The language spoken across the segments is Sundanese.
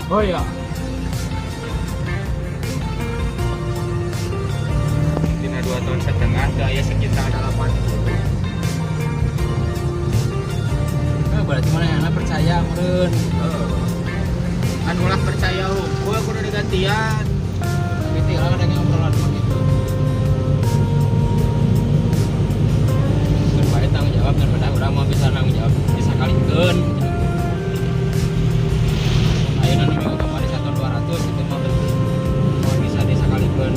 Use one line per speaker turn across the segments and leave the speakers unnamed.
Oh iya.
Dina 2,5 tahun teh aya sekitar 80.
Eh, berarti mana yang percaya meureun.
Heeh. Kan ulah percaya hungkul kudu digantian.
Gitu lah ada yang obrolan mah gitu. Keun bae tanggung jawab dan pada urang mah bisa tanggung jawab bisa kalikeun gitu. Ayeuna nu minggu kamari 1 200 itu mah berarti mau bisa disakalikeun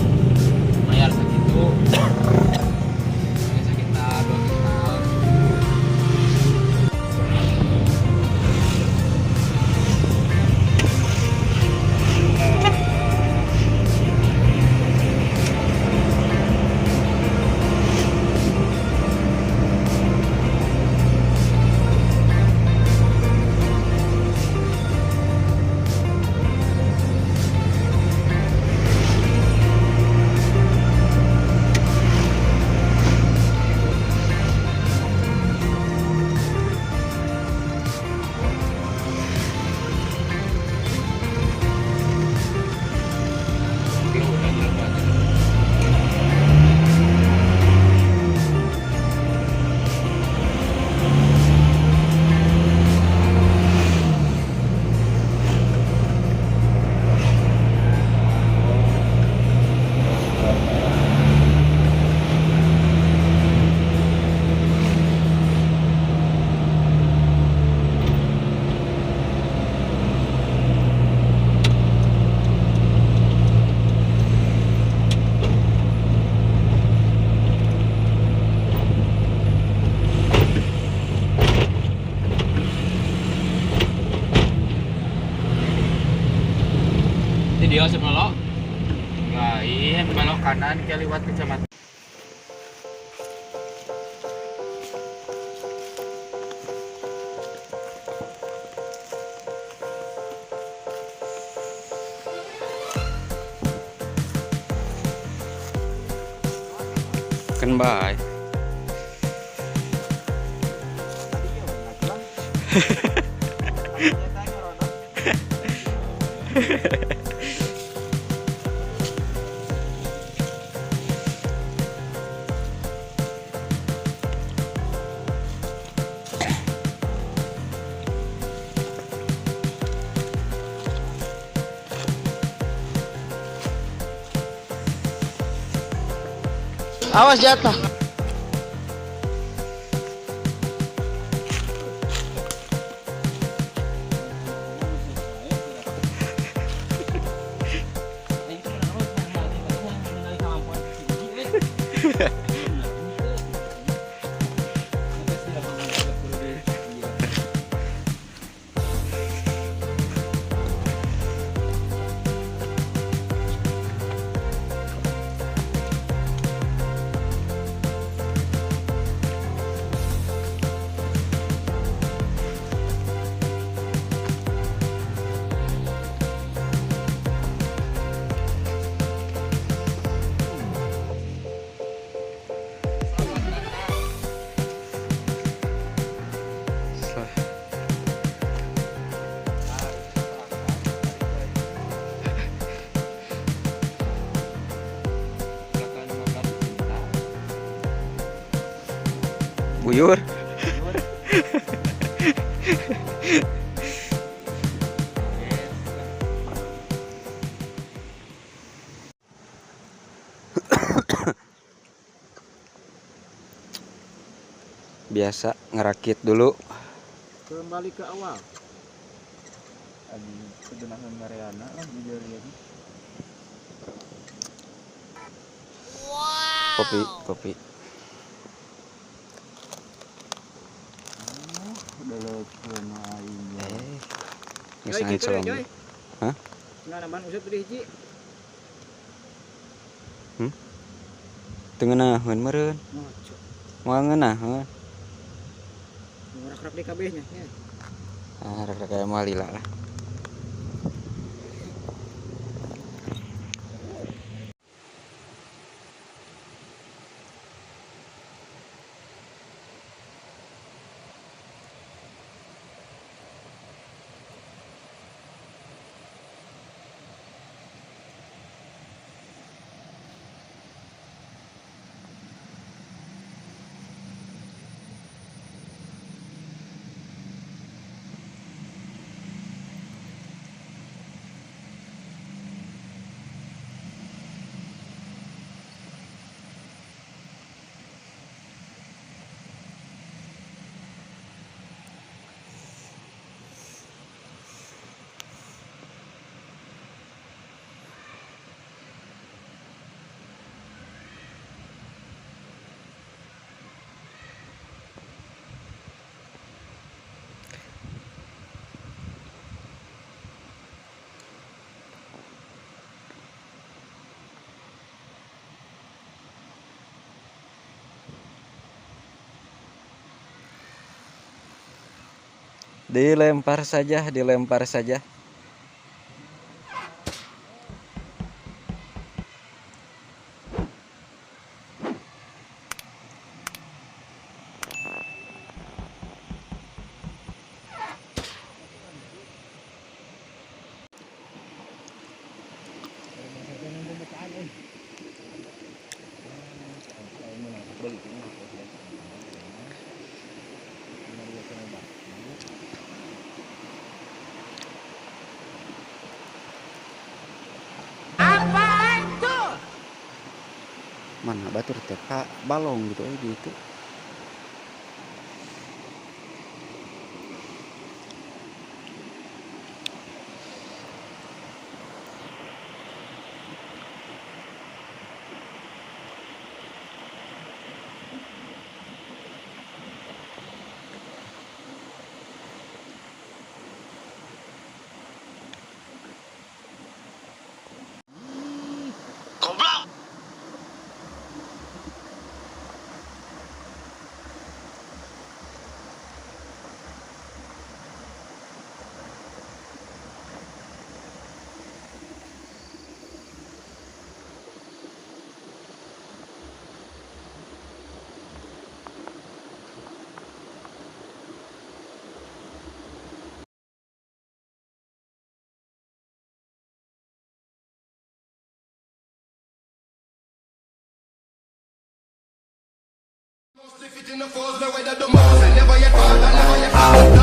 bayar sakitu. Ya, sekitar 2 kintal.
Tapi udah jelema teh.
Di dia sebelum
Lain belok kanan ke liwat kecamatan.
Kan bae.
Awas jatuh.
Belakang 15 kintal.
Buyur. Biasa ngerakit dulu.
Kembali ke awal.
Adi kebenaran Mariana lah di jari.
Kopi, kopi.
Udah leukeun aing.
Eh. Geus ancelong. Hah?
Nggak nambahan usut beli hiji.
Teu ngeunaheun meureun.
Ngaco.
Moal ngeunaheun.
Rak-rak di kabeh nya. Ya.
Ah, rek-rek aya moal lila lah. Dilempar saja, dilempar saja. Mana batur teh ka balong gitu gitu.
Never yet fall, I never yet fall.